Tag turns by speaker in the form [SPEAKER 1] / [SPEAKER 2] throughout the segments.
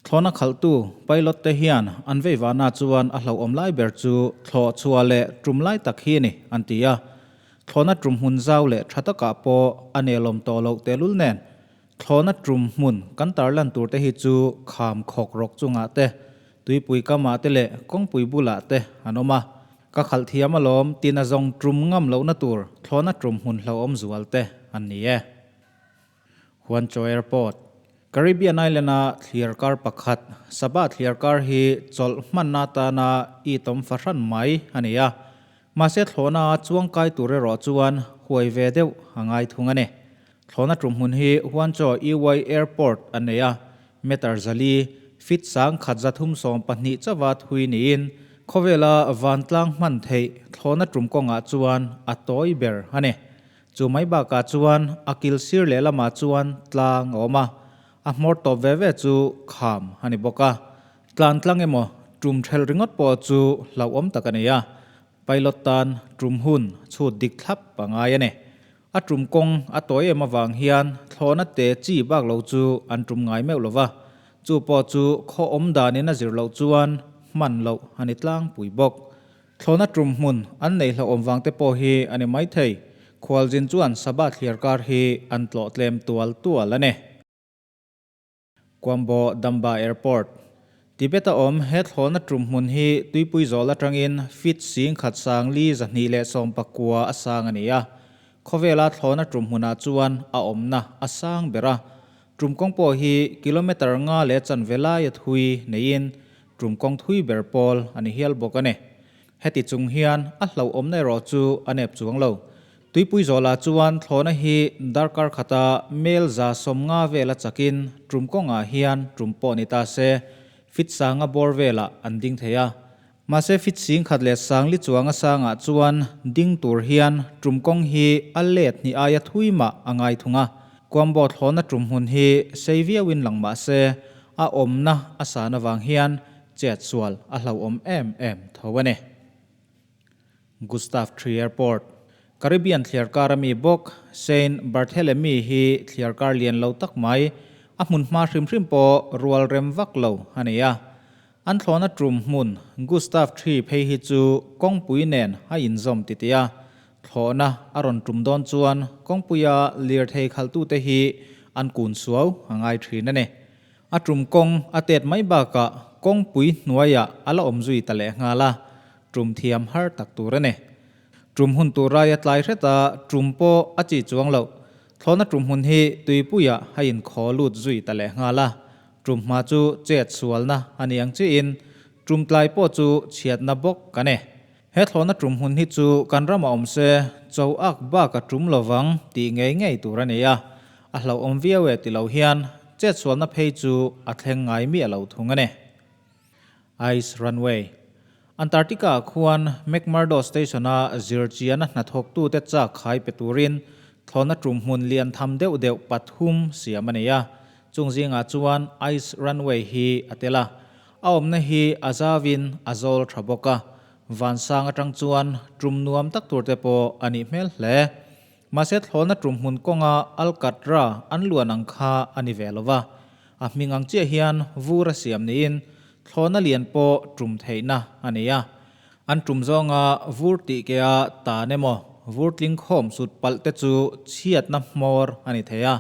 [SPEAKER 1] Thlawhna khalhtu pilot te hian an veivahna chuan a hlauhawm lai ber chu thlawh chhuah leh tum lai tak hi a ni, an ti a. Thlawhna tum hmun zau leh tha takah pawh a nelawm tawh loh tehlul nen Thlawhna tum hmun kan tarlan tur te hi chu kham khawk rawk chungah te, tuipui kamah te leh kawngpui bulah te an awm a. Ka khalh thiam alawm tina zawng tum ngam lohna tur thlawhna tum hmun hlauhawm zual te an ni e. Huanchaw Airport, Caribbean Island-a thliar kar pakhat, Sabah thliar kar hi chawlh hmanna atana itawm fahran mai a ni a. Mahse thlawhna chuangkai tur erawh chuan huai ve deuh a ngai thung a ni. Thlawhna tum hmun hi Huanchaw EY Airport an nei a, meter 400, feet 1372 chauha thui niin khawvela vantlang hman theih thlawhna tum kawngah chuan a tawi ber a ni. Chu mai bakah chuan a kil sir lehlamah chuan tlang a awm a, a hmawr tawp ve ve chu kham a ni bawk a. Tlan tlang emaw tum thelh ringawt pawh chu hlauhawm tak a ni a, pilot tan tum hun chhut dik thlap a ngai a ni. A tum kawng a tawi em avang hian thlawhna te chi bak lo chu an tum ngai meuh lo va, chu pawh chu khaw awm danin a zir loh chuan hman loh a ni tlangpui bawk. Thlawhna tum hmun an nei hlauhawm vang te pawh hi a ni maithei. Khualzin chuan Sabah thliar kar hi an tlawh tlem tual tual a ni. Quambo Damba Airport, Tibet-a awm he thlawhna tum hmun hi tuipui zawl atangin feet 1429 a sang a ni a. Khawvela thlawhna tum hmunah chuan a awmna a sang ber a. Tum kawng pawh hi kilometre nga leh chanve laia thui neiin tum kawng thui ber pawl a ni hial bawk a ni. Heti chung hian a hlauhawmna erawh chu a nep chuang lo. Tuipui zawlah chuan thlawhna hi darkar khata mel 150 vela chakin tum kawngah hian tum pawh ni ta se, fit sanga bawr velah an ding thei a. Mahse fit 1004 chuanga sangah chuan ding tur hian tum kawng hi a let hnih aia thui mah a ngai thung a. Kuambo thlawhna tum hmun hi sei viauin lang mah se, a awmna a san avang hian chet sual a hlauhawm em em tho a ni. Gustav Tree Airport, Caribbean thliarkar ami bawk Saint Barthelemy hi thliarkar lian lo tak mai, a hmun hma hrim hrim pawh rual rem vak lo a ni a. An thlawhna tum hmun Gustav Tree phei hi chu kawngpui nen a inzawm titih a, thlawhna a rawn tum dawn chuan kawngpuia lirthei khalhtute hi an kun suau a ngai thin a ni. A tum kawng a tet mai bakah kawngpui hnuaiah a la awm zui ta leh nghal a, tum thiam har tak tur a ni. Tum hun tur raia tlai hret a, tum pawh a chi chuang loh. Thlawhna tum hun hi tuipuiah a inkhaw lut zui ta leh nghal a, tum hma chu chet sualna a ni ang chiin tum tlai pawh chu chhiatna bawk ka ni. He thlawhna tum hun hi chu kan ramah awm se, cho ak bak a tum lovang tih ngei ngei tur a ni a, A hlauhawm viau e ti lo hian chetsualna phei chu a thleng ngai miah lo thung a ni. Ice Runway, Antarctica-ah khuan McMurdo Station-a zirchiana hnathawktute chak khai pe turin thlawhna tum hmun lian tham deuh deuh pathum siam a nei a, chung zingah chuan Ice Runway hi a tel a. A awmna hi a zauvin a zawl tha bawk a, vansang atang chuan tum nuam tak turte pawh a nih hmel hle. Mahse thlawhna tum hmun kawnga Alcatra an luan ang kha a ni ve lo va, a hming ang chiah hian vur a siam niin thlawhna lian pawh tum theihna a nei a. An tum zawnga vur tih ke a tan emaw vur tling khawm sut palh te chu chhiatna hmawr a ni thei a.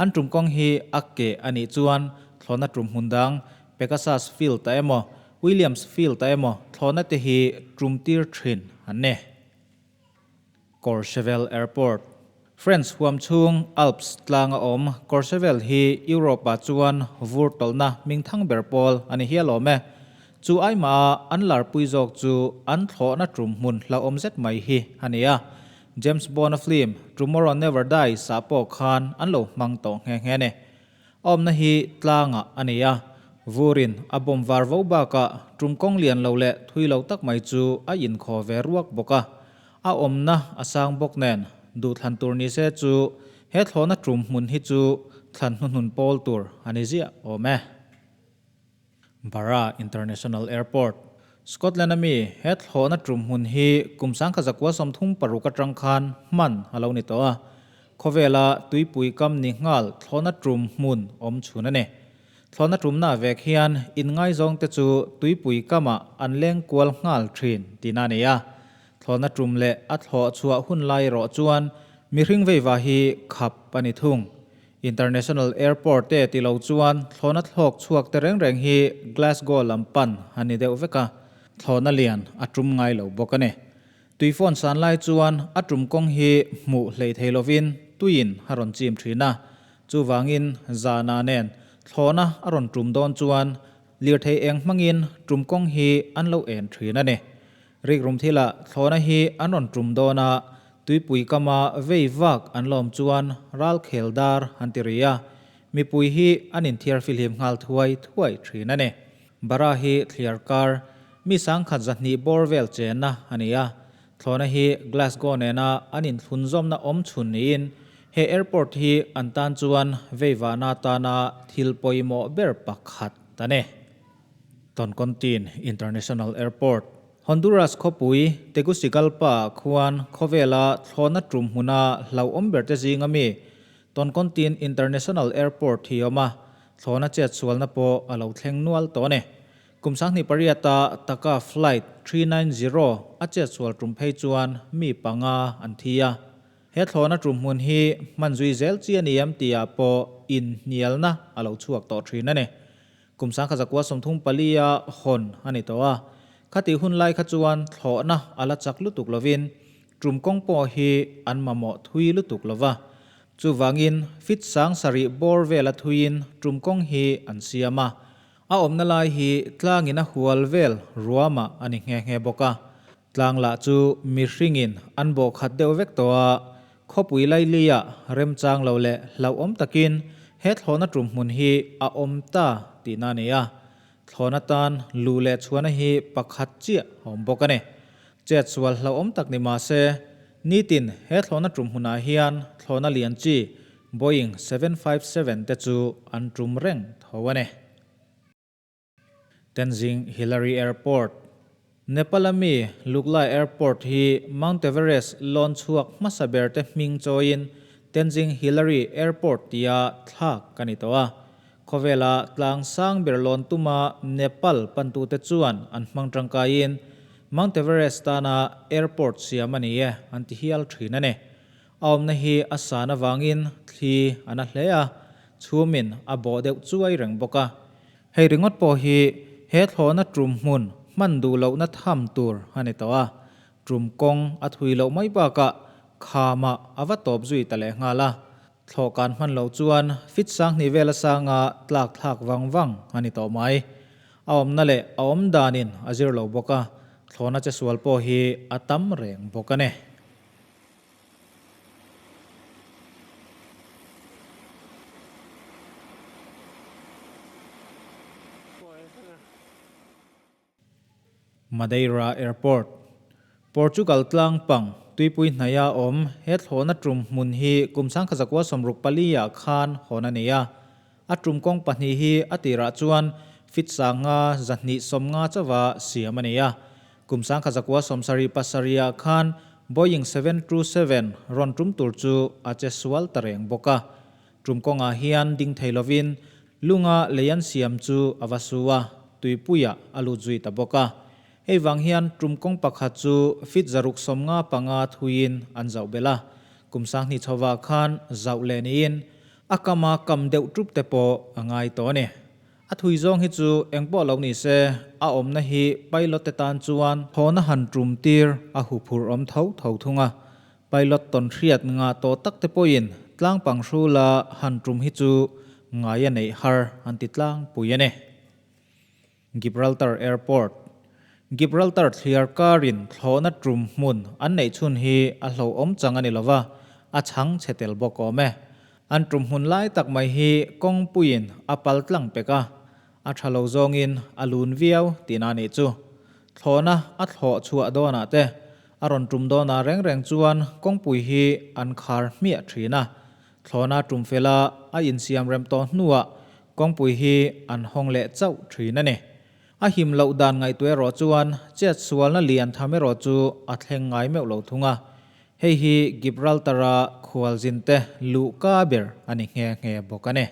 [SPEAKER 1] An tum kawng hi a keh a nih chuan thlawhna tum hmun dang Pegasus Field ah emaw Williams Field ah emaw thlawhna te hi tum tir thin an ni. Courchevel Airport, France huam chhung Alps tlanga awm Courchevel hi Europe-ah chuan vur tawlhna hmingthang ber pawl a ni hial awm e. Chu aimaha an larpui zawk chu an thlawhna tum hmun hlauhawm zet mai hi a ni a. James Bond-a film Tomorrow Never Dies-ah pawh khan an lo hmang tawh nghe nghe a ni. A awmna hi tlangah a ni a, vurin a bawm var vo bakah tum kawng lian lo leh thui lo tak mai chu a inkhaw ve ruak bawk a. A awmna a sang bawk nen duhthlan tur ni se chu he thlawhna tum hmun hi chu thlan hnuhnun pawl tur a ni ziah awm e. Barra International Airport, Scotland-a mi he thlawhna tum hmun hi kum 1936 atang khan hman a lo ni tawh a, khawvela tuipui kam ni nghal thlawhna tum hmun awm chhun a ni. Thlawhna tumna vek hian inngaizawngte chu tuipui kamah an leng kual nghal thin tihna a ni a. Thlawhna tum leh a thlawh chhuah hun lai erawh chuan mihring veiva hi khap a ni thung. International Airport te ti lo chuan thlawhna thlawk chhuak te reng reng hi Glasgow lam pan a ni deuh vek a, thlawhna lian a tum ngai lo bawk a ni. Tuifawn san lai chuan a tum kawng hi hmuh hleih thei lovin tuiin a rawn chim thin a, chuvangin zana nen thlawhna a rawn tum dawn chuan lirthei eng hmangin tum kawng hi an lo en thin a ni. Rikrum thilah thlawhna hi an rawn tum dawn a, tuipui kama vei vak an lawm chuan ral khel dar an ti ri a, mipui hi an inthiar fihlim nghal thuai thuai thin a ni. Bara hi thliar kar, mi sangkhat 200 bawr vel chenna a ni a, thlawhna hi Glasgow nena an inthlunzawmna awm chhun niin he airport hi an tan chuan veivahna atana thil pawimawh ber pakhat a ni. Toncontín International Airport, Honduras khawpui Tegucigalpa ah khuan khawvela thlawhna tum hmuna hlauhawm berte zinga mi Toncontín International Airport hi a awm a, Thlawhna chet sualna pawh a lo thleng nual tawh a ni. Kum 2008-a taka flight 390 a chet sual tum phei chuan mi panga an thi a. He thlawhna tum hmun hi hman zui zel chi a ni em tihah pawh inhnialna a lo chhuak tawh thin a ni. Kum 1934-a hawn a ni tawh a. Khatih hun lai kha chuan thlawhna a la chak lutuk lovin Tum kawng pawh hi an mamawh thui lutuk lo va, chuvangin fit sang sarih bawr vela thuiin tum kawng hi an siam a. A awmna lai hi tlangin a hual vel ruamah a ni nghe nghe bawk a. Tlang lah chu mihringin an bawh khat deuh vek tawh a, khawpui laili-ah remchang lo leh hlauhawm takin he thlawhna tum hmun hi a awm ta tihna a ni a. Thlawhna tan luh leh chhuahna hi pakhat chiah a awm bawk a ni. Chet sual hlauhawm tak ni mah se, nitin he thlawhna tum hmunah hian thlawhna lian chi Boeing 757 te chu an tum reng tho a ni. Tenzing Hillary Airport, Nepal-a mi Lukla Airport hi Mount Everest lawn chhuak hmasa ber te hming chawiin Tenzing Hillary Airport tia thlak a ni tawh a. Khawvela tlang sang ber lawn tuma Nepal pantute chuan an hmang tangkaiin Mount Everest tana airport siam a ni e an ti hial thin a ni. A awmna hi a san avangin thli a na hle a, chhumin a bawh deuh chuai reng bawk a. Hei ringawt pawh hi he thlawhna tum hmun hman duh lohna tham tur a ni tawh a, tum kawng a thui loh mai bakah khamah a va tawp zui ta leh nghal a. Thlawh kan hman loh chuan fit 2000 vela sanga tlak thlak vang vang a ni tawh mai. A awmna leh a awm danin a zir lo bawk a, thlawhna che sual pawh hi a tam reng bawk a ni. Madeira Airport, Portugal tlang pang tuipui hnaia awm he thlawhna tum hmun hi kum 1964 ah khan hawn a ni a. A tum kawng pahnih hi a tirah chuan fit sanga 250 chauha siam a ni a. Kum 1977 ah khan Boeing 727 rawn tum tur chu a che sual ta reng bawk a. Tum kawngah hian ding thei lovin Lunga lei an siam chu a va su a, tuipuiah a lut zui ta bawk a. Hei vang hian tum kawng pakhat chu fit 655 thuiin an zauh belh a, kum 2000 chhovah khan zauh leh niin a kama kam deuh tup te pawh a ngai tawh a ni. A thui zawng hi chu eng pawh lo ni se, a awmna hi pilot te tan chuan thawhna han tum tir a huphurh awm tho tho thung a. Pilot tawn hriat ngah tawh tak te pawhin tlangpang hrula han tum hi chu ngai a neih har an ti tlangpui a ni. Gibraltar Airport, Gibraltar thliar karin thlawhna tum hmun an neih chhun hi a hlauhawm chang a ni lova, a chhang chhe tel bawk awm e. An tum hmun lai tak mai hi kawngpuiin a pal tlang pek a, a tha lo zawngin a lun viau tihna a nih chu. Thlawhna a thlawh chhuah dawnah te A rawn tum dawnah reng reng chuan kawngpui hi an khar hmiah thin a, thlawhna tum fela a insiam rem tawh hnuah kawngpui hi an hawng leh chauh thin a ni. A him loh dan ngaihtuah erawh chuan chet sualna lian tham erawh chu a thleng ngai meuh lo thung a, hei hi Gibraltar-a khualzinte luhka ber a ni nghe nghe bawk a ni.